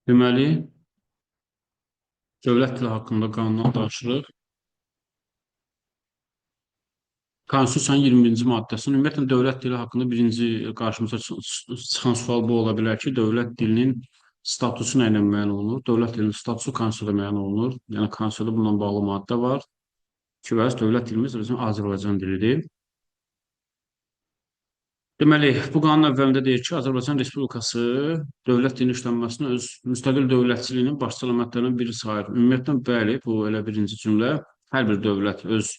Deməli, dövlət dili haqqında qanundan danışırıq. Konstitusiyanın 21-ci maddəsinin ümumiyyətlə dövlət dili haqqında birinci qarşımıza çıxan sual bu ola bilər ki, dövlət dilinin statusu nə ilə müəyyən olunur? Dövlət dilinin statusu konstitusiyada müəyyən olunur. Yəni konstitusiyada bununla bağlı maddə var ki, bəs dövlət dilimiz bizim Azərbaycan dilidir. Deməli, bu qanun əvvəlində deyir ki, Azərbaycan Respublikası dövlət dilinin işlənməsini öz müstəqil dövlətçiliyinin başlıca elementlərindən biri sayır. Ümumiyyətlə, bəli, bu elə birinci cümlə. Hər bir dövlət öz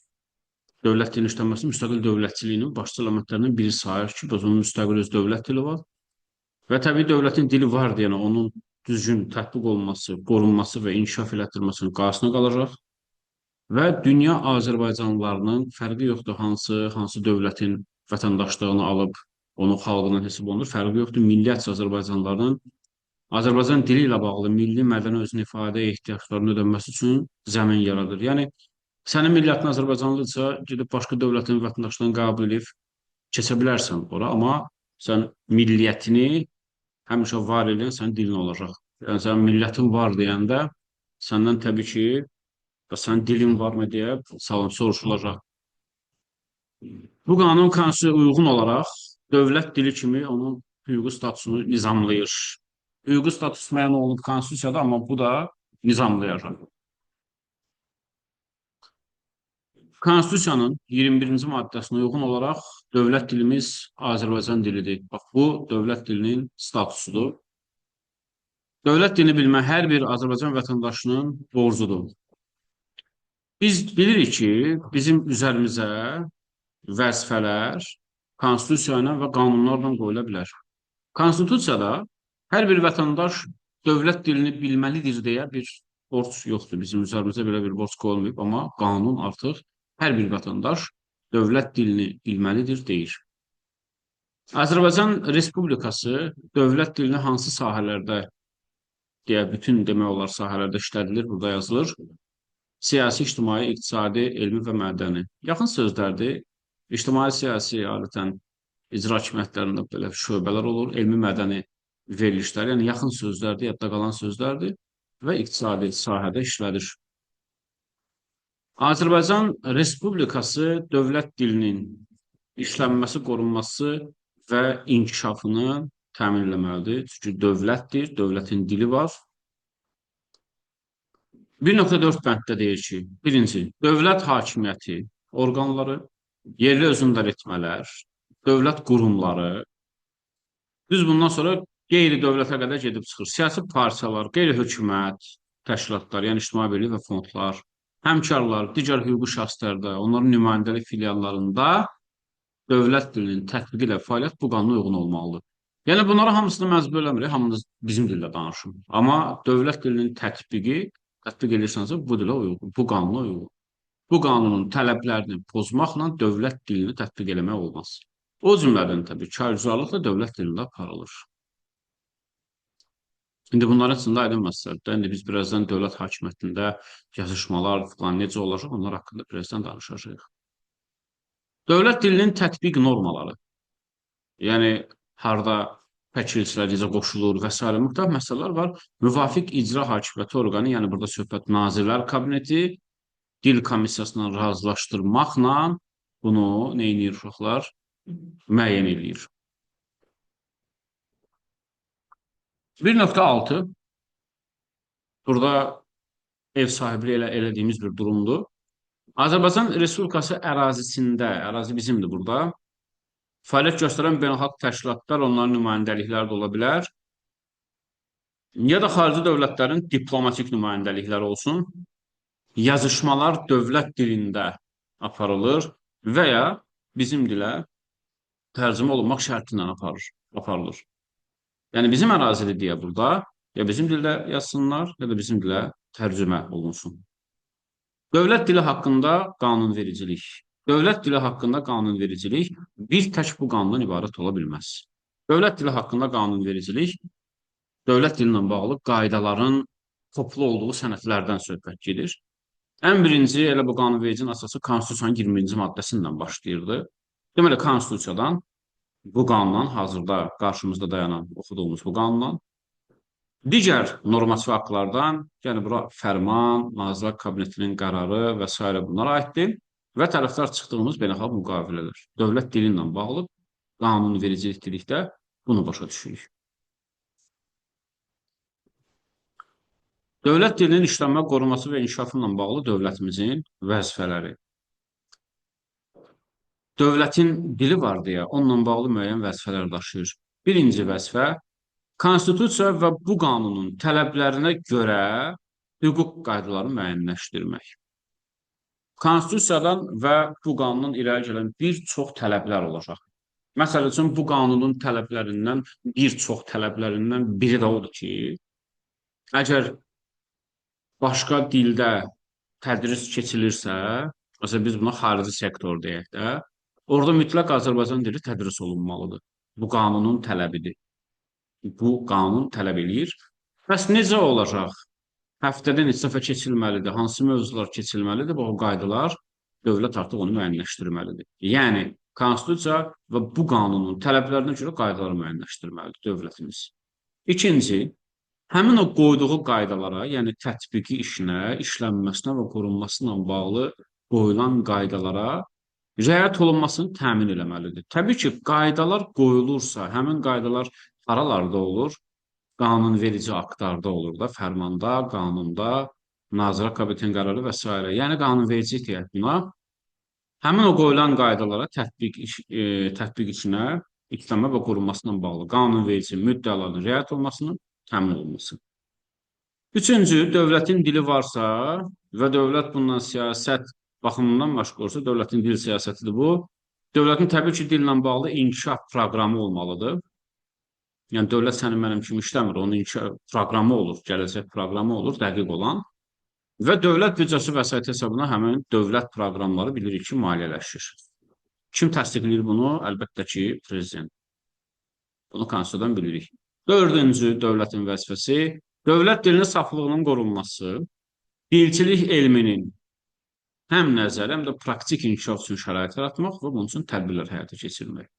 dövlət dilinin işlənməsini müstəqil dövlətçiliyinin başlıca elementlərindən biri sayır ki, onun müstəqil öz dövlət dili var. Və təbii dövlətin dili var deyənə onun düzgün tətbiq olunması, qorunması və inkişaf elətdirilməsinin qarşısına qalacaq. Və dünya Azərbaycanlılarının fərqi yoxdur hansı dövlətin vətəndaşlığını alıb onun xalqından hesab olunur. Fərqi yoxdur. Milliyyətcə Azərbaycanlıların Azərbaycan dili ilə bağlı milli mədəni özünü ifadə ehtiyaclarının ödənməsi üçün zəmin yaradır. Yəni, sənin milliyyətin Azərbaycanlıdırsa, gedib başqa dövlətin vətəndaşlığını qəbul edib keçə bilərsən ora, amma sən milliyyətini həmişə var eləyən sənin dilin olacaq. Yəni, sənin millətin var deyəndə səndən təbii ki, sənin dilin varmı deyə soruşulacaq. Bu qanun konstitusiyaya uyğun olaraq dövlət dili kimi onun hüquqi statusunu nizamlayır. Hüquqi status müəyyən olunub konstitusiyada, amma bu da nizamlayacaq. Konstitusiyanın 21-ci maddəsinə uyğun olaraq dövlət dilimiz Azərbaycan dilidir. Bax, bu dövlət dilinin statusudur. Dövlət dilini bilmək hər bir Azərbaycan vətəndaşının borcudur. Biz bilirik ki, bizim üzərimizə vəzifələr konstitusiya ilə və qanunlarla qoyula bilər. Konstitusiyada hər bir vətəndaş dövlət dilini bilməlidir deyə bir borc yoxdur. Bizim üzərimizə belə bir borc qoyulmayıb, amma qanun artıq hər bir vətəndaş dövlət dilini bilməlidir deyir. Azərbaycan Respublikası dövlət dilini hansı sahələrdə deyə bütün demək olar sahələrdə işlədilir, burada yazılır. Siyasi, ictimai, iqtisadi, elmi və mədəni. Yaxın sözlərdir. İctimai, siyasi adətən icra hakimiyyətlərində belə şöbələr olur, elmi, mədəni verilişlər, yəni yaxın sözlərdir, yadda qalan sözlərdir və iqtisadi sahədə işlədir. Azərbaycan Respublikası dövlət dilinin işlənməsi, qorunması və inkişafını təmin eləməlidir. Çünki dövlətdir, dövlətin dili var. 1.4 bənddə deyir ki, birinci, dövlət hakimiyyəti orqanları, yerli özünü etmələr, dövlət qurumları, düz bundan sonra qeyri-dövlətə qədər gedib çıxır. Siyasi partiyalar, qeyri-hökumət təşkilatlar, yəni ictimai birlik və fondlar, həmkarlar, digər hüquqi şəxslərdə, onların nümayəndəlik filiallarında dövlət dilinin tətbiqi ilə fəaliyyət bu qanuna uyğun olmalıdır. Yəni bunlara hamısını məcbur eləmirik, hamınız bizim dildə danışın. Amma dövlət dilinin tətbiqi, tətbiq edirsənsə bu dilə uyğun, bu qanuna uyğun. Bu qanunun tələblərini pozmaqla dövlət dilini tətbiq eləmək olmaz. O cümlədən təbii kargüzarlıq da dövlət dilində aparılır. İndi bunların içində aydın məsələdir. İndi biz birazdan dövlət hakimiyyətində yazışmalar falan necə olacaq, onlar haqqında birazdan danışacağıq. Dövlət dilinin tətbiq normaları, yəni harda vəkilçilər necə qoşulur və s. müxtəlif məsələlər var. Müvafiq icra hakimiyyəti orqanı, yəni burada söhbət Nazirlər Kabineti, Dil Komissiyasından razılaşdırmaqla bunu nə edir uşaqlar? Müəyyən eləyir. 1.6 burada ev sahibliyi elə elədiyimiz bir durumdur. Azərbaycan Respublikası ərazisində, ərazi bizimdir burada, fəaliyyət göstərən beynəlxalq təşkilatlar, onların nümayəndəlikləri də ola bilər. Ya da xarici dövlətlərin diplomatik nümayəndəlikləri olsun. Yazışmalar dövlət dilində aparılır və ya bizim dilə tərcümə olunmaq şərti ilə aparılır. Yəni bizim ərazidir deyə burada ya bizim dildə yazsınlar, ya da bizim dilə tərcümə olunsun. Dövlət dili haqqında qanunvericilik. Dövlət dili haqqında qanunvericilik bir tək bu qanundan ibarət ola bilməz. Dövlət dili haqqında qanunvericilik dövlət dili ilə bağlı qaydaların toplu olduğu sənədlərdən söhbət gedir. Ən birinci elə bu qanunvericinin əsası Konstitusiyanın 20-ci maddəsindən başlayırdı. Deməli, Konstitusiyadan, bu qanundan, hazırda qarşımızda dayanan, oxuduğumuz bu qanundan Digər normativ aktlardan, yəni bura fərman, Nazirlər Kabinetinin qərarı və s. bunlara aiddir və tərəfdar çıxdığımız beynəlxalq müqavilələr. Dövlət dili ilə bağlı qanunvericilik dedikdə bunu başa düşürük. Dövlət dilinin işlənmə, qorunması və inkişafı ilə bağlı dövlətimizin vəzifələri. Dövlətin dili var deyə onunla bağlı müəyyən vəzifələr daşıyır. Birinci vəzifə, Konstitusiya və bu qanunun tələblərinə görə hüquq qaydalarını müəyyənləşdirmək. Konstitusiyadan və bu qanundan irəli gələn bir çox tələblər olacaq. Məsəl üçün, bu qanunun tələblərindən, bir çox tələblərindən biri də odur ki, əgər başqa dildə tədris keçilirsə, məsələn, biz buna xarici sektor deyək də, orada mütləq Azərbaycan dili tədris olunmalıdır. Bu qanunun tələbidir. Bu qanun tələb eləyir. Bəs necə olacaq? Həftədə neçə dəfə keçilməlidir? Hansı mövzular keçilməlidir? Bu qaydalar dövlət artıq onu müəyyənləşdirməlidir. Yəni, Konstitusiya və bu qanunun tələblərinə görə qaydaları müəyyənləşdirməlidir dövlətimiz. İkinci, həmin o qoyduğu qaydalara, yəni tətbiqi işinə, işlənməsinə və qorunmasına bağlı qoyulan qaydalara riayət olunmasını təmin eləməlidir. Təbii ki, qaydalar qoyulursa, həmin qaydalar haralarda olur? Qanunverici aktlarda olur da, fərmanda, qanunda, Nazirlər Kabinetinin qərarı və s. Yəni, qanunvericilik deyək buna. Həmin o qoyulan qaydalara tətbiq işinə, işlənmə və qorunmasına bağlı qanunverici müddəaların riayət olmasının təmin olunması. Üçüncü, dövlətin dili varsa və dövlət bundan siyasət baxımından məşğul olsa, dövlətin dil siyasətidir bu. Dövlətin təbii ki, dillə bağlı inkişaf proqramı olmalıdır. Yəni, dövlət sənin mənim kimi işləmir, onun inkişaf proqramı olur, gələcək proqramı olur, dəqiq olan. Və dövlət büdcəsi vəsaiti hesabına həmin dövlət proqramları bilirik ki, maliyyələşir. Kim təsdiqləyir bunu? Əlbəttə ki, prezident. Bunu konstitusiyadan bilirik. Dördüncü dövlətin vəzifəsi, dövlət dilinin saflığının qorunması, dilçilik elminin həm nəzəri, həm də praktik inkişaf üçün şərait yaratmaq və bunun üçün tədbirlər həyata keçirmək.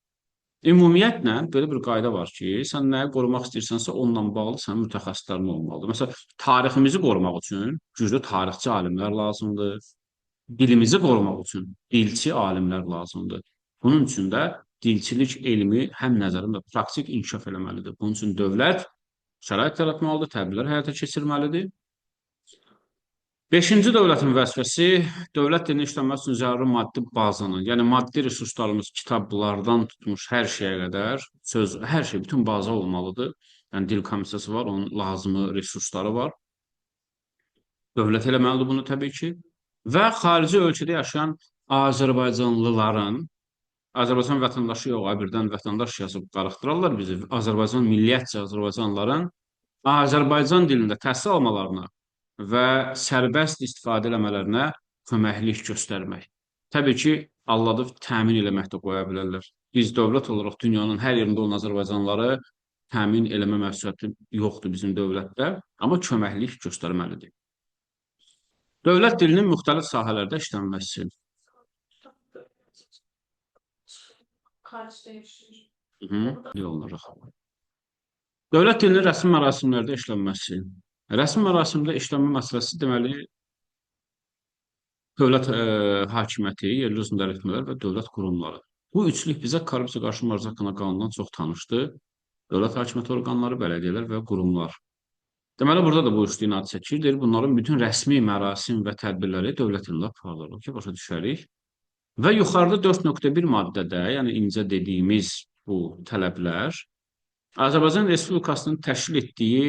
Ümumiyyətlə, belə bir qayda var ki, sən nəyi qorumaq istəyirsənsə, onunla bağlı sənin mütəxəssislərin olmalıdır. Məsələn, tariximizi qorumaq üçün güclü tarixçi alimlər lazımdır. Dilimizi qorumaq üçün dilçi alimlər lazımdır. Bunun üçün də dilçilik elmi həm nəzəri, həm də praktik inkişaf eləməlidir. Bunun üçün dövlət şərait yaratmalıdır, tədbirlər həyata keçirməlidir. Beşinci dövlətin vəzifəsi, dövlət dilinin işlənməsi üçün zəruri maddi bazanın, yəni maddi resurslarımız kitablardan tutmuş hər şeyə qədər, söz, hər şey, bütün baza olmalıdır. Yəni dil komissiyası var, onun lazımı resursları var. Dövlət eləməlidir bunu təbii ki. Və xarici ölkədə yaşayan Azərbaycanlıların, Azərbaycan vətəndaşı yox, birdən vətəndaş yazıb qarışdırarlar bizi, Azərbaycan milliyyətcə Azərbaycanlıların Azərbaycan dilində təhsil almalarına və sərbəst istifadə eləmələrinə köməklik göstərmək. Təbii ki, alladıb təmin eləmək də qoya bilərlər. Biz dövlət olaraq dünyanın hər yerində olan Azərbaycanlıları təmin eləmə məsuliyyəti yoxdur bizim dövlətdə, amma köməklik göstərməlidir. Dövlət dilinin müxtəlif sahələrdə işlənməsi. Dövlət dilinin rəsmi mərasimlərdə işlənməsi. Rəsmi mərasimdə işlənmə məsələsi deməli, dövlət hakimiyyəti, yerli özünü etmələr və dövlət qurumları. Bu üçlük bizə korrupsiya qarşı mübarizə haqqında qanundan çox tanışdı. Dövlət hakimiyyəti orqanları, bələdiyyələr və qurumlar. Deməli, burada da bu üçlüyün adı çəkilir. Deyir, bunların bütün rəsmi mərasim və tədbirləri dövlət dilində aparılır ki, başa düşərik. Və yuxarıda 4.1 maddədə, yəni incə dediyimiz bu tələblər, Azərbaycan Respublikasının təşkil etdiyi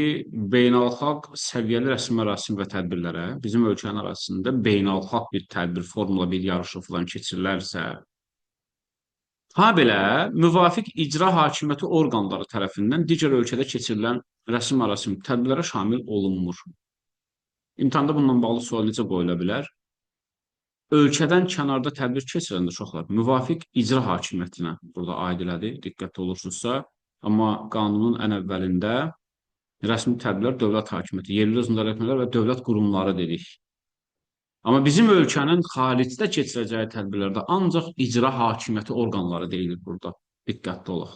beynəlxalq səviyyəli rəsmi mərasim və tədbirlərə, bizim ölkənin arasında beynəlxalq bir tədbir, Formula 1 yarışı falan keçirilərsə, ha belə müvafiq icra hakimiyyəti orqanları tərəfindən digər ölkədə keçirilən rəsmi mərasim tədbirlərə şamil olunmur. İmtahanda bununla bağlı sual necə qoyula bilər? Ölkədən kənarda tədbir keçirəndə uşaqlar müvafiq icra hakimiyyətinə burada aid elədi, diqqətli olursunuzsa. Amma qanunun ən əvvəlində rəsmi tədbirlər dövlət hakimiyyəti, yerli özünü etmələr və dövlət qurumları dedik. Amma bizim ölkənin xaricdə keçirəcəyi tədbirlərdə ancaq icra hakimiyyəti orqanları deyilir burada. Diqqətli olaq.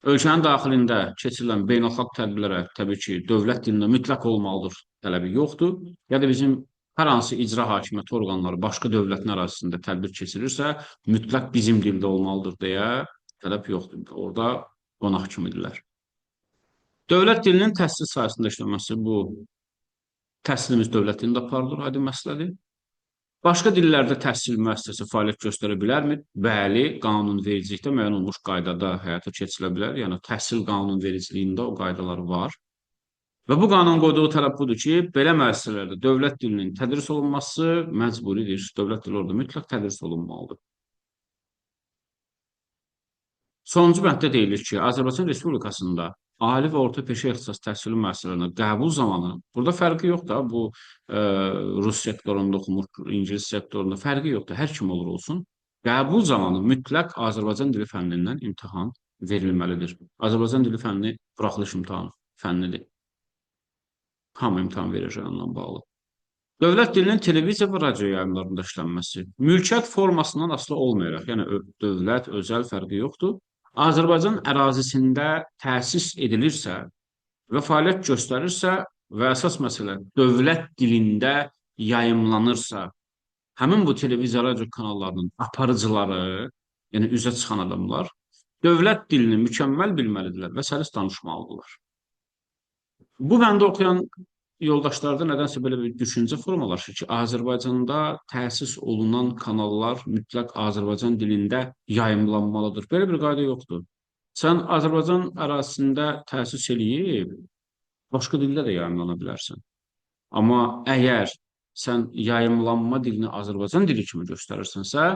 Ölkənin daxilində keçirilən beynəlxalq tədbirlərə təbii ki, dövlət dilində mütləq olmalıdır tələbi yoxdur. Ya da bizim hər hansı icra hakimiyyəti orqanları başqa dövlətin ərazisində tədbir keçirirsə, mütləq bizim dildə olmalıdır deyə tələb yoxdur. Orada qonaq kimidirlər. Dövlət dilinin təhsil sahəsində işləməsi, bu təhsilimiz dövlət dilində aparılır, aydın məsələdir. Başqa dillərdə təhsil müəssisəsi fəaliyyət göstərə bilərmi? Bəli, qanunvericilikdə müəyyən olmuş qaydada həyata keçirilə bilər. Yəni, təhsil qanunvericiliyində o qaydalar var. Və bu qanun qoyduğu tələb budur ki, belə müəssisələrdə dövlət dilinin tədris olunması məcburidir. Dövlət dili orada mütləq tədris olunmalıdır. Sonuncu bənddə deyilir ki, Azərbaycan Respublikasında ali və orta peşə ixtisas təhsili müəssisələrinə qəbul zamanı, burada fərqi yoxdur, bu rus sektorunda oxumuş, ingilis sektorunda fərqi yoxdur, hər kim olur olsun. Qəbul zamanı mütləq Azərbaycan dili fənnindən imtahan verilməlidir. Azərbaycan dili fənni buraxılış imtahan fənnidir. Hamı imtahan verəcək onunla bağlı. Dövlət dilinin televiziya və radio yayımlarında işlənməsi. Mülkiyyət formasından asılı olmayaraq, yəni dövlət, özəl fərqi yoxdur. Azərbaycan ərazisində təsis edilirsə və fəaliyyət göstərirsə və əsas məsələ dövlət dilində yayımlanırsa, həmin bu televiziya radio kanallarının aparıcıları, yəni üzə çıxan adamlar, dövlət dilini mükəmməl bilməlidirlər və səlis danışmalıdırlar. Bu bəndi oxuyan yoldaşlarda nədənsə belə bir düşüncə formalaşır ki, Azərbaycanda təsis olunan kanallar mütləq Azərbaycan dilində yayımlanmalıdır. Belə bir qayda yoxdur. Sən Azərbaycan ərazisində təsis eləyib, başqa dildə də yayımlana bilərsən. Amma əgər sən yayımlanma dilini Azərbaycan dili kimi göstərirsənsə,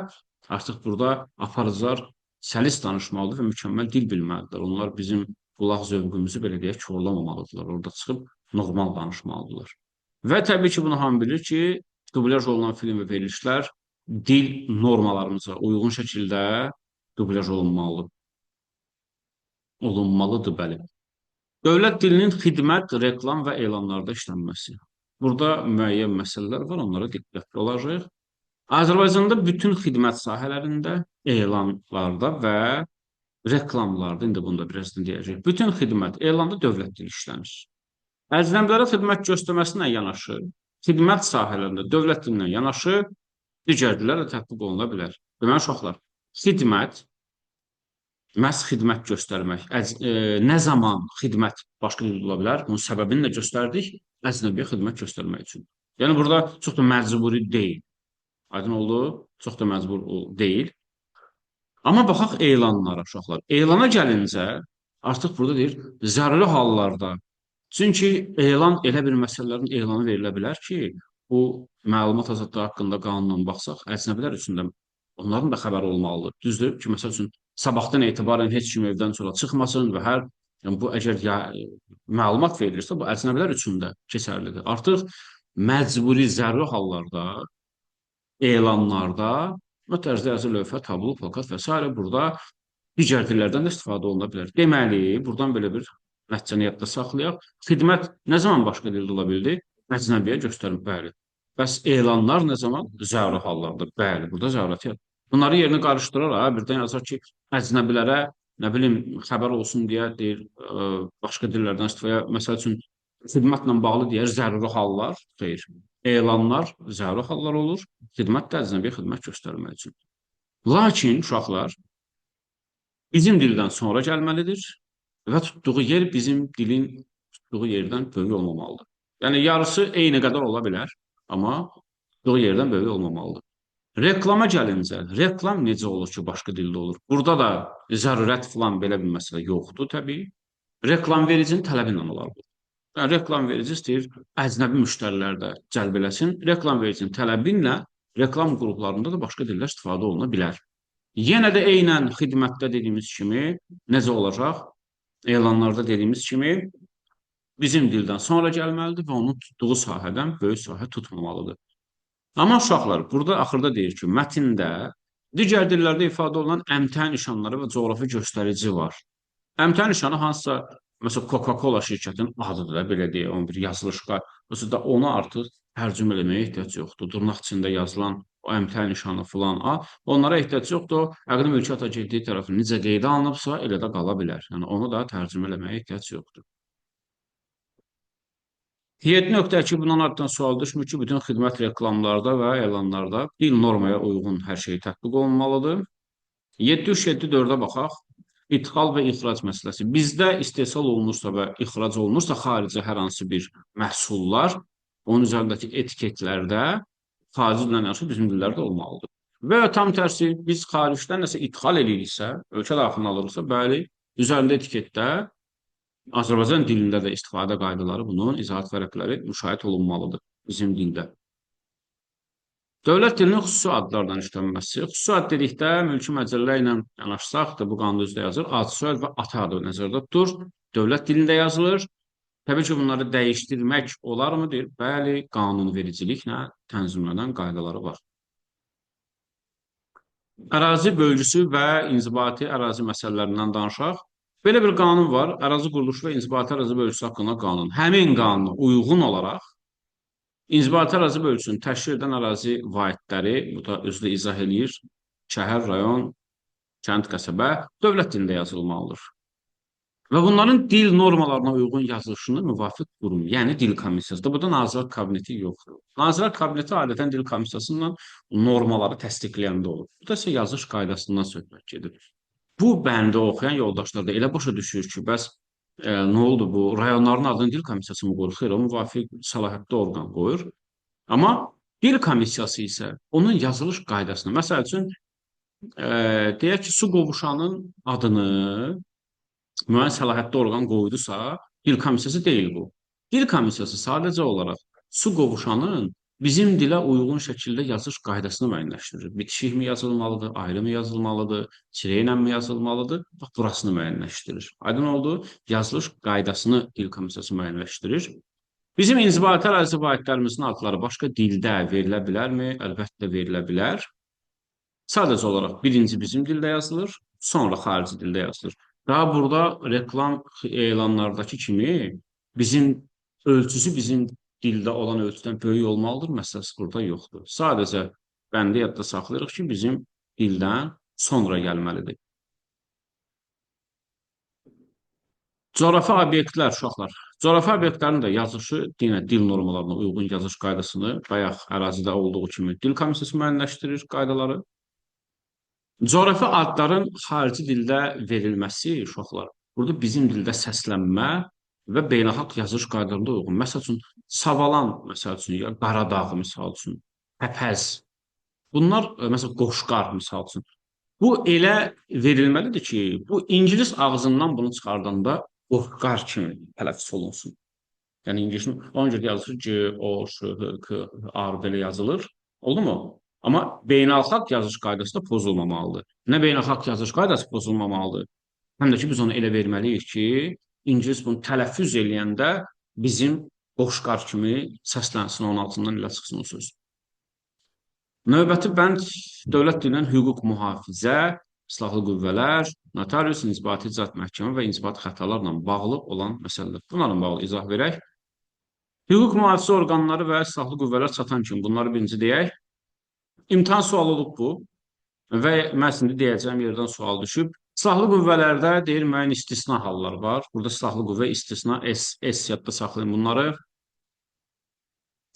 artıq burada aparıcılar səlis danışmalıdır və mükəmməl dil bilməlidirlər. Onlar bizim qulaq zövqümüzü belə deyək, korlamamalıdırlar. Orada çıxıb normal danışmalıdırlar. Və təbii ki, bunu hamı bilir ki, dublyaj olunan film və verilişlər dil normalarımıza uyğun şəkildə dublyaj olunmalıdır. Olunmalıdır, bəli. Dövlət dilinin xidmət, reklam və elanlarda işlənməsi. Burada müəyyən məsələlər var, onlara diqqətli olacağıq. Azərbaycanda bütün xidmət sahələrində, elanlarda və reklamlarda, indi bunu da birazdan deyəcəyik, bütün xidmət, elanda dövlət dili işlənir. Əcnəbilərə xidmət göstərməsinə yanaşı, xidmət sahələrində dövlət dilinə yanaşı, digər dillər də tətbiq oluna bilər. Deməli, uşaqlar, xidmət, məhz xidmət göstərmək, nə zaman xidmət başqa dildə ola bilər, bunun səbəbini də göstərdik, əcnəbiyə xidmət göstərmək üçün. Yəni, burada çox da məcburi deyil. Aydın oldu, çox da məcbur deyil. Amma baxaq elanlara, uşaqlar. Elana gəlincə, artıq burada deyir, zəruri hallarda. Çünki elan elə bir məsələlərin elanı verilə bilər ki, bu məlumat azadlığı haqqında qanunla baxsaq, əcnəbilər üçün də onların da xəbəri olmalıdır. Düzdür ki, məsəl üçün, sabahdan etibarən heç kim evdən sonra çıxmasın və hər, yəni bu əgər məlumat verilirsə, bu əcnəbilər üçün də keçərlidir. Artıq məcburi zəruri hallarda, elanlarda, bu tərzdə yazı, lövhə, tablo, plakat və s. burada digər dillərdən də istifadə oluna bilər. Deməli, buradan belə bir nəticəni yadda saxlayaq. Xidmət nə zaman başqa dildə ola bildi? Əcnəbiyə göstərim, bəli. Bəs elanlar nə zaman? Zəruri hallarda, bəli, burada zərurət yox. Bunları yerini qarışdırır, ha, birdən yazar ki, əcnəbilərə, nə bilim, xəbər olsun deyə deyir, başqa dillərdən istifadə, məsəl üçün, xidmətlə bağlı deyər, zəruri hallar, xeyr. Elanlar zəruri hallar olur, xidmət də əcnəbiyə xidmət göstərmək üçün. Lakin, uşaqlar, bizim dildən sonra gəlməlidir və tutduğu yer bizim dilin tutduğu yerdən böyük olmamalıdır. Yəni, yarısı eyni qədər ola bilər, amma tutduğu yerdən böyük olmamalıdır. Reklama gəlincə, reklam necə olur ki, başqa dildə olur? Burada da zərurət filan belə bir məsələ yoxdur təbii. Reklam vericinin tələbi ilə olar bu. Yəni, reklam verici istəyir, əcnəbi müştərilər də cəlb eləsin. Reklam vericinin tələbi ilə reklam qruplarında da başqa dillər istifadə oluna bilər. Yenə də eynən xidmətdə dediyimiz kimi necə olacaq? Elanlarda dediyimiz kimi bizim dildən sonra gəlməlidir və onun tutduğu sahədən böyük sahə tutmamalıdır. Amma uşaqlar, burada axırda deyir ki, mətndə digər dillərdə ifadə olunan əmtəə nişanları və coğrafi göstərici var. Əmtəə nişanı hansısa, məsələn, Coca-Cola şirkətinin adıdır da, belə deyək, onun bir yazılışqa, məsələn, onu artıq tərcümə eləməyə ehtiyac yoxdur. Dırnaq içində yazılan o əmtəə nişanı filan A, onlara ehtiyac yoxdur. Əqdi Mülkiyyət Agentliyi tərəfindən necə qeydə alınıbsa, elə də qala bilər. Yəni, onu da tərcümə eləməyə ehtiyac yoxdur. 7.2 bundan ardından sual düşmür ki, bütün xidmət reklamlarda və elanlarda dil normaya uyğun hər şey tətbiq olunmalıdır. 7.3-7.4-ə baxaq. İdxal və ixrac məsələsi. Bizdə istehsal olunursa və ixrac olunursa xaricə hər hansı bir məhsullar, onun üzərindəki etiketlərdə xarici dillə yanaşı bizim dillərdə olmalıdır. Və ya tam tərsi, biz xaricdən nəsə idxal eləyiriksə, ölkə daxilinə alırıqsa, bəli, üzərində etiketdə Azərbaycan dilində də istifadə qaydaları, bunun izahat vərəqləri müşahidə olunmalıdır bizim dildə. Dövlət dilinin xüsusi adlardan işlənməsi. Xüsusi ad dedikdə mülki məcəllə ilə yanaşsaq da bu qanunda özdə yazır. Ad, soyad və ata adı nəzərdə tutur. Dövlət dilində yazılır. Təbii ki, bunları dəyişdirmək olarmı? Deyir, bəli, qanunvericiliklə tənzimlənən qaydaları var. Ərazi bölgüsü və inzibati ərazi məsələlərindən danışaq. Belə bir qanun var, ərazi quruluşu və inzibati ərazi bölgüsü haqqında qanun. Həmin qanuna uyğun olaraq inzibati ərazi bölgüsünü təşkil edən ərazi vahidləri, bu da özü də izah eləyir, şəhər, rayon, kənd, qəsəbə dövlət dilində yazılmalıdır. Və bunların dil normalarına uyğun yazılışını müvafiq qurum, yəni dil komissiyası. Burada Nazirlər Kabineti yoxdur. Nazirlər Kabineti adətən dil komissiyasından normaları təsdiqləyəndə olur. Bu da isə yazış qaydasından söhbət gedir. Bu bəndi oxuyan yoldaşlar da elə başa düşür ki, bəs nə oldu bu? Rayonların adını dil komissiyası mı qoyur? Xeyr, o müvafiq səlahiyyətli orqan qoyur. Amma dil komissiyası isə onun yazılış qaydasını, məsəl üçün, deyək ki, su qovuşanın adını müəyyən səlahiyyətli orqan qoydusa, dil komissiyası deyil bu. Dil komissiyası sadəcə olaraq su qovuşanın bizim dilə uyğun şəkildə yazış qaydasını müəyyənləşdirir. Bitişik mi yazılmalıdır, ayrı mı yazılmalıdır, çirə ilə mi yazılmalıdır? Bax, burasını müəyyənləşdirir. Aydın oldu? Yazılış qaydasını dil komissiyası müəyyənləşdirir. Bizim inzibati ərazi vahidlərimizin adları başqa dildə verilə bilərmi? Əlbəttə verilə bilər. Sadəcə olaraq birinci bizim dildə yazılır, sonra xarici dildə yazılır. Daha burada reklam elanlardakı kimi bizim ölçüsü bizim dildə olan ölçüdən böyük olmalıdır, məsələsi burada yoxdur. Sadəcə bəndi yadda saxlayırıq ki, bizim dildən sonra gəlməlidir. Coğrafi obyektlər, uşaqlar. Coğrafi obyektlərin də yazışı yenə dil normalarına uyğun yazış qaydasını bayaq ərazidə olduğu kimi dil komissiyası müəyyənləşdirir qaydaları. Coğrafi adların xarici dildə verilməsi, uşaqlar, burada bizim dildə səslənmə və beynəlxalq yazış qaydalarına uyğun. Məsəl üçün, Savalan, məsəl üçün, ya Qaradağ, misal üçün, Təpəz. Bunlar, məsələn, Qoşqar, misal üçün. Bu elə verilməlidir ki, bu ingilis ağzından bunu çıxardanda Qoşqar kimi tələffüz olunsun. Yəni, ingilisin ona görə yazılır G, O, Ş, H, K, R belə yazılır. Oldu mu? Amma beynəlxalq yazış qaydası da pozulmamalıdır. Nə beynəlxalq yazış qaydası pozulmamalıdır, həm də ki, biz onu elə verməliyik ki, İngilis bunu tələffüz eləyəndə bizim Qoşqar kimi səslənsin, onun altından elə çıxsın o söz. Növbəti bənd dövlət dilinin hüquq mühafizə, silahlı qüvvələr, notarius, inzibati icraat məhkəmə və inzibati xətalarla bağlı olan məsələlər. Bunlarla bağlı izah verək. Hüquq mühafizə orqanları və silahlı qüvvələr çatan kimi bunları birinci deyək. İmtahan sualı olub bu və məhz indi deyəcəyim yerdən sual düşüb. Silahlı qüvvələrdə deyir müəyyən istisna hallar var. Burada silahlı qüvvə istisna S, S yadda saxlayın bunları.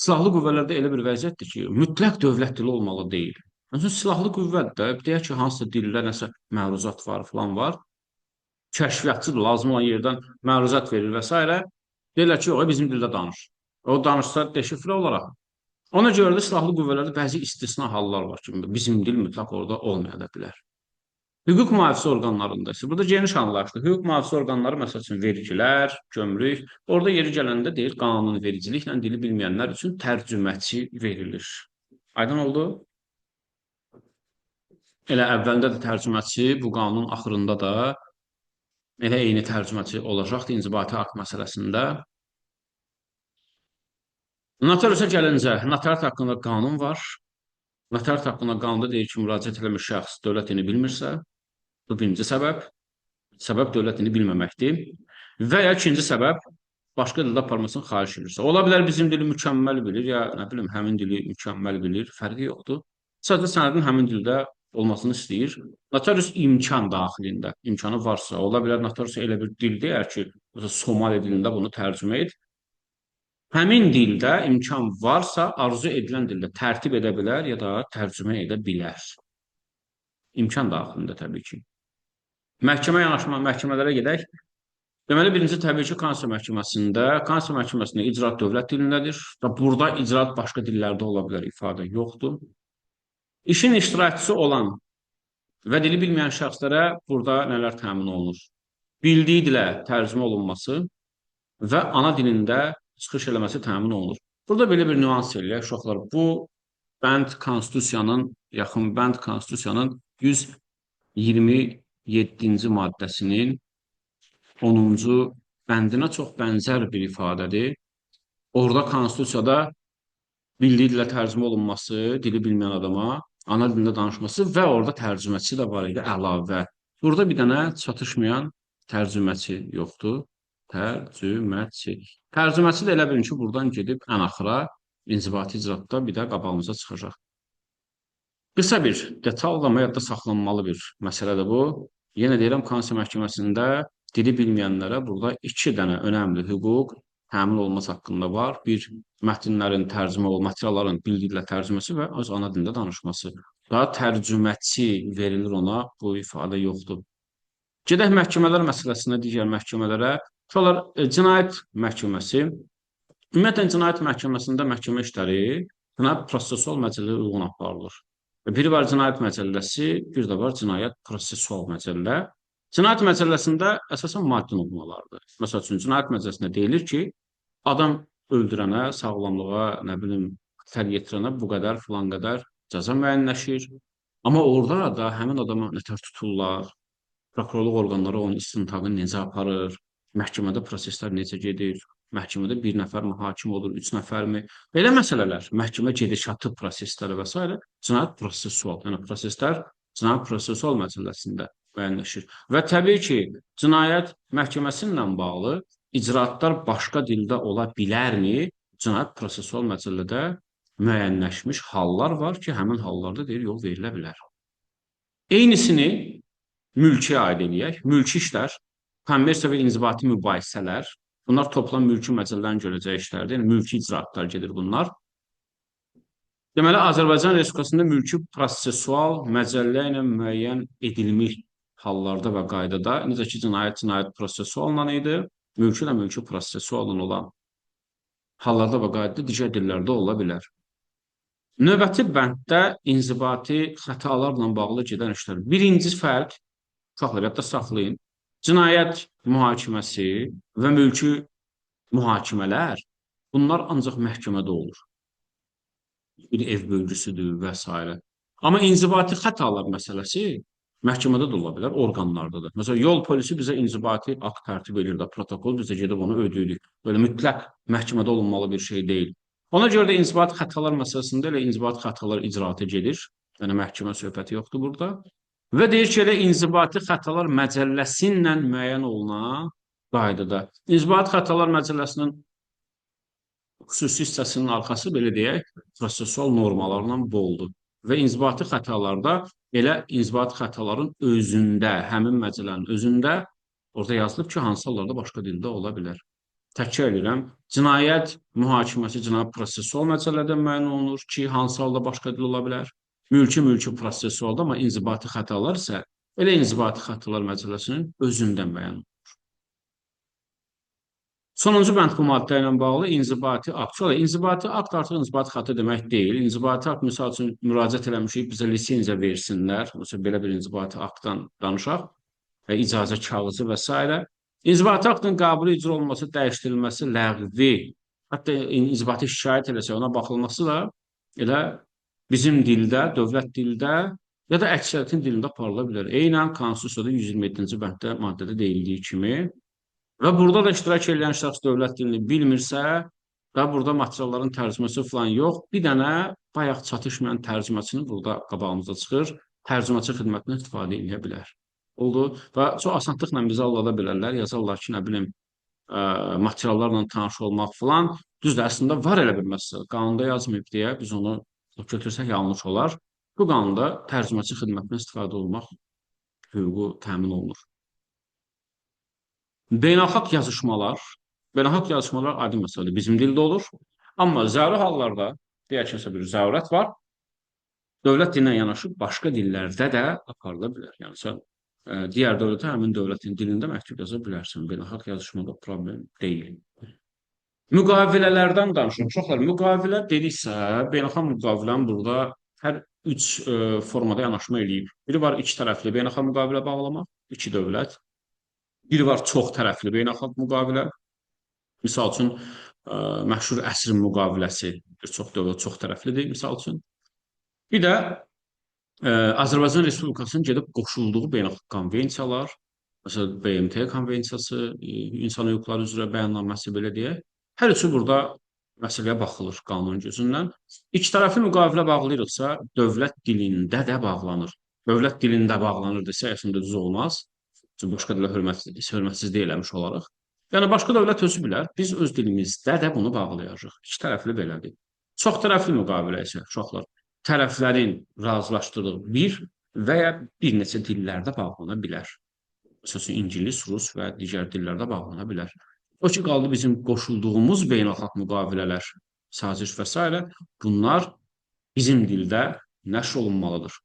Silahlı qüvvələrdə elə bir vəziyyətdir ki, mütləq dövlət dili olmalı deyil. Məsələn, silahlı qüvvədir də, deyək ki, hansısa dildə nəsə məruzat var, filan var. Kəşfiyyatçıdır, lazım olan yerdən məruzat verir və s. Deyirlər ki, yox, bizim dildə danış. O danışsa deşifrə olaraq. Ona görə də silahlı qüvvələrdə bəzi istisna hallar var ki, bizim dil mütləq orada olmaya da bilər. Hüquq mühafizə orqanlarında isə burada geniş anlayışlı. Hüquq mühafizə orqanları məsəl üçün vergilər, gömrük, orada yeri gələndə deyir qanunvericiliklə dili bilməyənlər üçün tərcüməçi verilir. Aydın oldu? Elə əvvəlində də tərcüməçi, bu qanunun axırında da elə eyni tərcüməçi olacaqdır inzibati akt məsələsində. Notariusa gəlincə, notariat haqqında qanun var. Notariat haqqında qanunda deyir ki, müraciət eləmiş şəxs dövlət dilini bilmirsə, bu birinci səbəb. Səbəb dövlət dilini bilməməkdir. Və ya ikinci səbəb, başqa dildə aparmasını xahiş edirsə. Ola bilər bizim dili mükəmməl bilir, ya nə bilim, həmin dili mükəmməl bilir, fərqi yoxdur. Sadəcə sənədin həmin dildə olmasını istəyir. Notarius imkan daxilində, imkanı varsa, ola bilər notarius elə bir dil deyər ki, məsələn, Somali dilində bunu tərcümə et. Həmin dildə imkan varsa, arzu edilən dildə tərtib edə bilər ya da tərcümə edə bilər. İmkan daxilində təbii ki. Məhkəmə yanaşma, məhkəmələrə gedək. Deməli, birinci təbii ki, Konstitusiya Məhkəməsində icraat dövlət dilindədir və burada icraat başqa dillərdə ola bilər, ifadə yoxdur. İşin iştirakçısı olan və dili bilməyən şəxslərə burada nələr təmin olunur? Bildiyi dilə tərcümə olunması və ana dilində çıxış eləməsi təmin olunur. Burada belə bir nüans eləyək, uşaqlar. Bu bənd Konstitusiyanın, yaxın bənd Konstitusiyanın 127-ci maddəsinin 10-cu bəndinə çox bənzər bir ifadədir. Orada Konstitusiyada bildiyi dilə tərcümə olunması, dili bilməyən adama ana dilində danışması və orada tərcüməçi də var idi əlavə. Burada bir dənə çatışmayan tərcüməçi yoxdur. Tərcüməçi. Tərcüməçi də elə bilin ki, buradan gedib ən axıra inzibati icraatda bir də qabağımıza çıxacaq. Qısa bir detal, amma yadda saxlanmalı bir məsələdir bu. Yenə deyirəm, Konstitusiya Məhkəməsində dili bilməyənlərə burada iki dənə önəmli hüquq təmin olunması haqqında var. Bir, mətnlərin tərcümə, materialların bildiyi dillə tərcüməsi və öz ana dilində danışması. Daha tərcüməçi verilir ona, bu ifadə yoxdur. Gedək məhkəmələr məsələsinə, digər məhkəmələrə. Uşaqlar, cinayət məhkəməsi. Ümumiyyətlə, cinayət məhkəməsində məhkəmə işləri cinayət prosessual məcəlləyə uyğun aparılır. Biri var cinayət məcəlləsi, bir də var cinayət prosessual məcəllə. Cinayət məcəlləsində əsasən maddi normalardır. Məsəl üçün, cinayət məcəlləsində deyilir ki, adam öldürənə, sağlamlığa, nə bilim, xətər yetirənə bu qədər, filan qədər cəza müəyyənləşir. Amma orada da həmin adama nətər tuturlar, prokurorluq orqanları onun istintaqını necə aparır, məhkəmədə proseslər necə gedir, məhkəmədə bir nəfərmi hakim olur, üç nəfərmi? Belə məsələlər, məhkəmə gedişatı prosesləri və s. cinayət prosessual, yəni proseslər cinayət prosessual məcəlləsində müəyyənləşir. Və təbii ki, cinayət məhkəməsi ilə bağlı icraatlar başqa dildə ola bilərmi? Cinayət prosessual məcəllədə müəyyənləşmiş hallar var ki, həmin hallarda deyir, yol verilə bilər. Eynisini mülkiyə aid eləyək. Mülki işlər, kommersiya və inzibati mübahisələr, bunlar toplam mülki məcəllənin görəcəyi işlərdir. Yəni, mülki icraatlar gedir bunlar. Deməli, Azərbaycan Respublikasında mülki prosessual məcəllə ilə müəyyən edilmiş hallarda və qaydada, necə ki, cinayət prosessualla idi, mülki də mülki prosessualla olan hallarda və qaydada digər dillərdə ola bilər. Növbəti bənddə inzibati xətalarla bağlı gedən işlər. Birinci fərq, uşaqlar, yadda saxlayın, cinayət mühakiməsi və mülki mühakimələr, bunlar ancaq məhkəmədə olur. Bir ev bölgüsüdür və s. Amma inzibati xətalar məsələsi məhkəmədə də ola bilər, orqanlarda da. Məsələn, yol polisi bizə inzibati akt tərtib edir də, protokol bizə gedib onu ödəyirik. Belə mütləq məhkəmədə olunmalı bir şey deyil. Ona görə də inzibati xətalar məsələsində elə inzibati xətalar icraata gedir. Yəni, məhkəmə söhbəti yoxdur burada. Və deyir ki, elə inzibati xətalar məcəlləsi ilə müəyyən olunan qaydada. İnzibati xətalar məcəlləsinin xüsusi hissəsinin arxası, belə deyək, prosessual normalarla boldur. Və inzibati xətalarda elə inzibati xətaların özündə, həmin məcəllənin özündə orada yazılıb ki, hansı hallarda başqa dildə ola bilər. Təkrar edirəm, cinayət mühakiməsi cinayət prosessual məcəllədə müəyyən olunur ki, hansı halda başqa dil ola bilər. Mülki prosessualda, amma inzibati xətalar isə elə inzibati xətalar məcəlləsinin özündə müəyyən olunur. Sonuncu bənd bu maddə ilə bağlı inzibati akt. Şöyle, inzibati akt artıq inzibati xəta demək deyil. İnzibati akt, misal üçün, müraciət eləmişik, bizə lisenziya versinlər. Məsələn, belə bir inzibati aktdan danışaq, icazə kağızı və s. İnzibati aktın qəbulu icra olunması, dəyişdirilməsi, ləğvi, hətta inzibati şikayət eləsə, ona baxılması da elə bizim dildə, dövlət dildə ya da əksəriyyətin dilində aparıla bilər. Eynən Konstitusiyada 127-ci bənddə maddədə deyildiyi kimi. Və burada da iştirak edən şəxs dövlət dilini bilmirsə və burada materialların tərcüməsi falan yox, bir dənə bayaq çatışmayan tərcüməçinin burada qabağımıza çıxır, tərcüməçi xidmətindən istifadə edə bilər. Oldu. Və çox asanlıqla bizi aldada bilərlər, yazarlar ki, nə bilim, materiallarla tanış olmaq filan. Düzdür, əslində var elə bir məsələ. Qanunda yazmayıb deyə biz onu götürsək yanlış olar. Bu qanunda tərcüməçi xidmətindən istifadə olunmaq hüququ təmin olunur. Beynəlxalq yazışmalar, beynəlxalq yazışmalar aydın məsələdir, bizim dildə olur. Amma zəruri hallarda, deyək ki, bir zərurət var, dövlət dilinə yanaşı başqa dillərdə də aparıla bilər. Yəni, sən digər dövlətə həmin dövlətin dilində məktub yaza bilərsən. Beynəlxalq yazışmada problem deyil. Müqavilələrdən danışırıq. Uşaqlar, müqavilə dediksə, beynəlxalq müqavilənin burada hər üç formada yanaşma eləyib. Biri var iki tərəfli beynəlxalq müqavilə bağlamaq, iki dövlət. Biri var çox tərəfli beynəlxalq müqavilə. Misal üçün, məşhur əsrin müqaviləsi bir çox dövlət çox tərəflidir, misal üçün. Bir də Azərbaycan Respublikasının gedib qoşulduğu beynəlxalq konvensiyalar, məsələn, BMT konvensiyası, insan hüquqları üzrə bəyannaməsi belə deyək. Hər üçü burada məsələyə baxılır qanun gözündən. İki tərəfli müqavilə bağlayırıqsa, dövlət dilində də bağlanır. Dövlət dilində bağlanır desə, əslində düz olmaz. Çünki başqa dilə hörmətsiz eləmiş olarıq. Yəni, başqa dövlət özü bilər, biz öz dilimizdə də bunu bağlayacağıq. İki tərəfli belədir. Çox tərəfli müqavilə isə, uşaqlar, tərəflərin razılaşdırdığı bir və ya bir neçə dillərdə bağlana bilər. Məsəl üçün, ingilis, rus və digər dillərdə bağlana bilər. O ki, qaldı bizim qoşulduğumuz beynəlxalq müqavilələr, saziş və s. Bunlar bizim dildə nəşr olunmalıdır.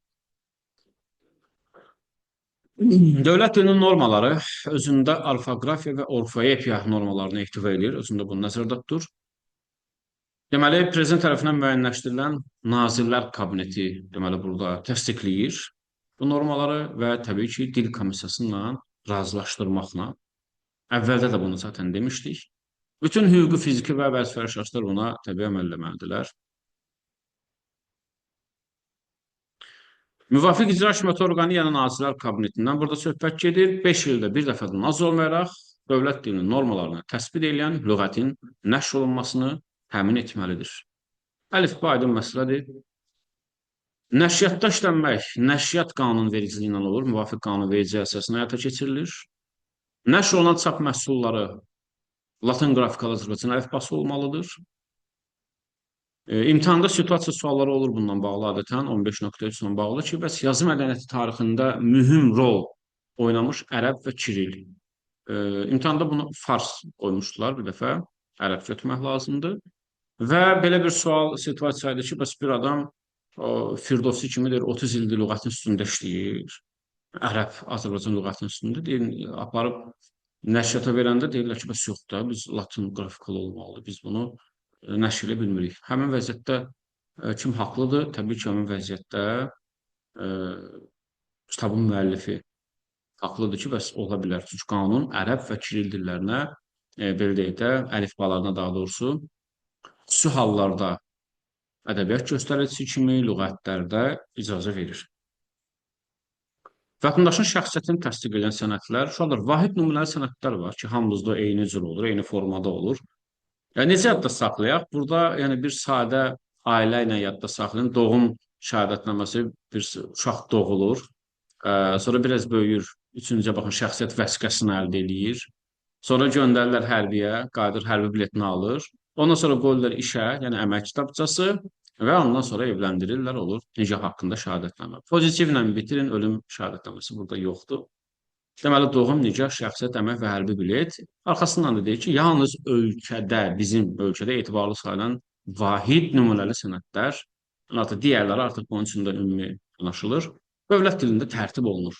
Dövlət dilinin normaları özündə orfoqrafiya və orfoepiya normalarını ehtiva edir. Özündə bunu nəzərdə tutur. Deməli, prezident tərəfindən müəyyənləşdirilən Nazirlər Kabineti deməli, burada təsdiqləyir bu normaları və təbii ki, dil komissiyasıyla razılaşdırmaqla. Əvvəldə də bunu zaten demişdik. Bütün hüquqi, fiziki və vəzifəli şəxslər buna təbii əməl eləməlidirlər. Müvafiq icra hakimiyyəti orqanı, yəni Nazirlər Kabinetindən burada söhbət gedir. 5 ildə bir dəfədən az olmayaraq dövlət dilinin normalarını təsbit edən lüğətin nəşr olunmasını təmin etməlidir. Əlifba aydın məsələdir. Nəşriyyatda işlənmək nəşriyyat qanunvericiliyi ilə olur, müvafiq qanunverici əsasında həyata keçirilir. Nəşr olunan çap məhsulları Latın qrafikalı Azərbaycan əlifbası olmalıdır. İmtahanda situasiya sualları olur bundan bağlı adətən 15.3 ilə bağlı ki, bəs yazı mədəniyyəti tarixində mühüm rol oynamış ərəb və Kiril. İmtahanda bunu fars qoymuşdular bir dəfə, ərəb götürmək lazımdır. Və belə bir sual situasiya idi ki, bəs bir adam Firdovsi kimi deyir, 30 ildir lüğətin üstündə işləyir. Ərəb, Azərbaycan lüğətinin üstündə deyir, aparıb nəşriyyata verəndə deyirlər ki, bəs yox da, biz Latın qrafikalı olmalıdır, biz bunu nəşr edə bilmirik. Həmin vəziyyətdə kim haqlıdır? Təbii ki, həmin vəziyyətdə kitabın müəllifi haqlıdır ki, bəs ola bilər. Çünki qanun ərəb və kiril dillərinə, belə deyək də, əlifbalarına daha doğrusu, xüsusi hallarda ədəbiyyat göstəricisi kimi lüğətlərdə icazə verir. Vətəndaşın şəxsiyyətini təsdiq edən sənədlər, uşaqlar, vahid nümunəli sənədlər var ki, hamımızda eyni cür olur, eyni formada olur. Yəni, necə yadda saxlayaq? Burada yəni, bir sadə ailə ilə yadda saxlayın. Doğum şəhadətnaməsi, bir uşaq doğulur, sonra biraz böyüyür, üçüncüyə baxın, şəxsiyyət vəsiqəsini əldə eləyir. Sonra göndərirlər hərbiyə, qayıdır, hərbi biletini alır. Ondan sonra qoyurlar işə, yəni əmək kitabçası və ondan sonra evləndirirlər, olur nikah haqqında şəhadətnamə. Pozitivlə bitirin, ölüm şəhadətnaməsi burada yoxdur. Deməli, doğum, nikah, şəxsiyyət, əmək və hərbi bilet. Arxasından da deyir ki, yalnız ölkədə, bizim ölkədə etibarlı sayılan vahid nümunəli sənədlər, artıq digərləri artıq bunun üçün də ümumi anlaşılır. Dövlət dilində tərtib olunur.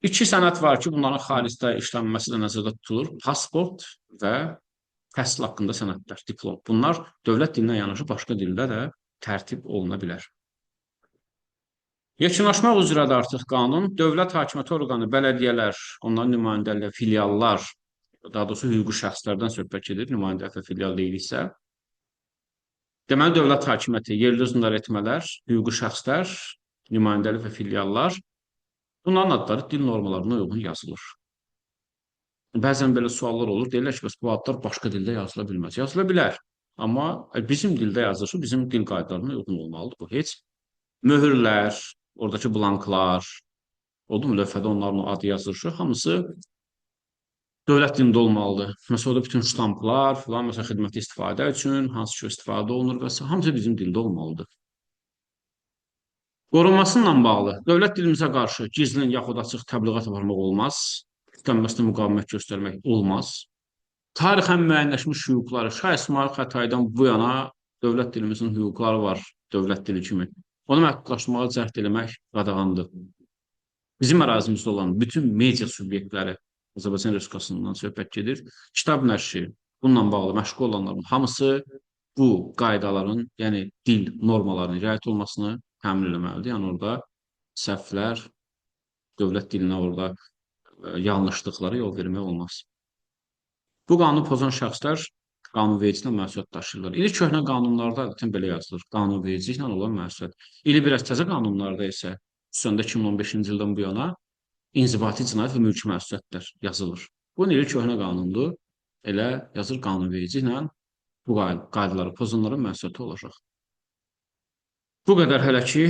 İki sənəd var ki, bunların xaricdə işlənməsi də nəzərdə tutulur. Pasport və təhsil haqqında sənədlər, diplom. Bunlar dövlət dilinə yanaşı başqa dildə də tərtib oluna bilər. Yekunlaşmaq üzrədir artıq qanun. Dövlət hakimiyyəti orqanı, bələdiyyələr, onların nümayəndələri, filiallar, daha doğrusu hüquqi şəxslərdən söhbət gedir, nümayəndə və filial deyiliksə. Deməli, dövlət hakimiyyəti, yerli özünü etmələr, hüquqi şəxslər, nümayəndəlik və filiallar, bunların adları dil normalarına uyğun yazılır. Bəzən belə suallar olur, deyirlər ki, bəs bu adlar başqa dildə yazıla bilməz. Yazıla bilər, amma bizim dildə yazılışı bizim dil qaydalarına uyğun olmalıdır. Bu heç möhürlər, oradakı blanklar, oldu mu lövhədə onların adı yazılışı, hamısı dövlət dilində olmalıdır. Məsələn, orada bütün ştamplar filan, məsələn, xidməti istifadə üçün, hansı ki istifadə olunur və s. hamısı bizim dildə olmalıdır. Qorunmasıyla bağlı dövlət dilimizə qarşı gizlin yaxud açıq təbliğat aparmaq olmaz. İstənməsinə müqavimət göstərmək olmaz. Tarixən müəyyənləşmiş hüquqları Şah İsmayıl Xətaidən bu yana dövlət dilimizin hüquqları var, dövlət dili kimi. Onu məhdudlaşdırmağa cəhd eləmək qadağandır. Bizim ərazimizdə olan bütün media subyektləri, Azərbaycan Respublikasından söhbət gedir, kitab nəşri, bununla bağlı məşğul olanların hamısı bu qaydaların, yəni dil normalarının riayət olmasını təmin eləməlidir. Yəni orada səhvlər, dövlət dilinə orada yanlışlıqlara yol vermək olmaz. Bu qanunu pozan şəxslər qanunvericiliklə məsuliyyət daşıyırlar. İli köhnə qanunlarda adətən belə yazılır. Qanunvericiliklə olan məsuliyyət. İli biraz təzə qanunlarda isə, xüsusən də 2015-ci ildən bu yana inzibati cinayət və mülki məsuliyyətlər yazılır. Bu ili köhnə qanundur. Elə yazır qanunvericiliklə bu qaydaları pozanların məsuliyyəti olacaq. Bu qədər hələ ki.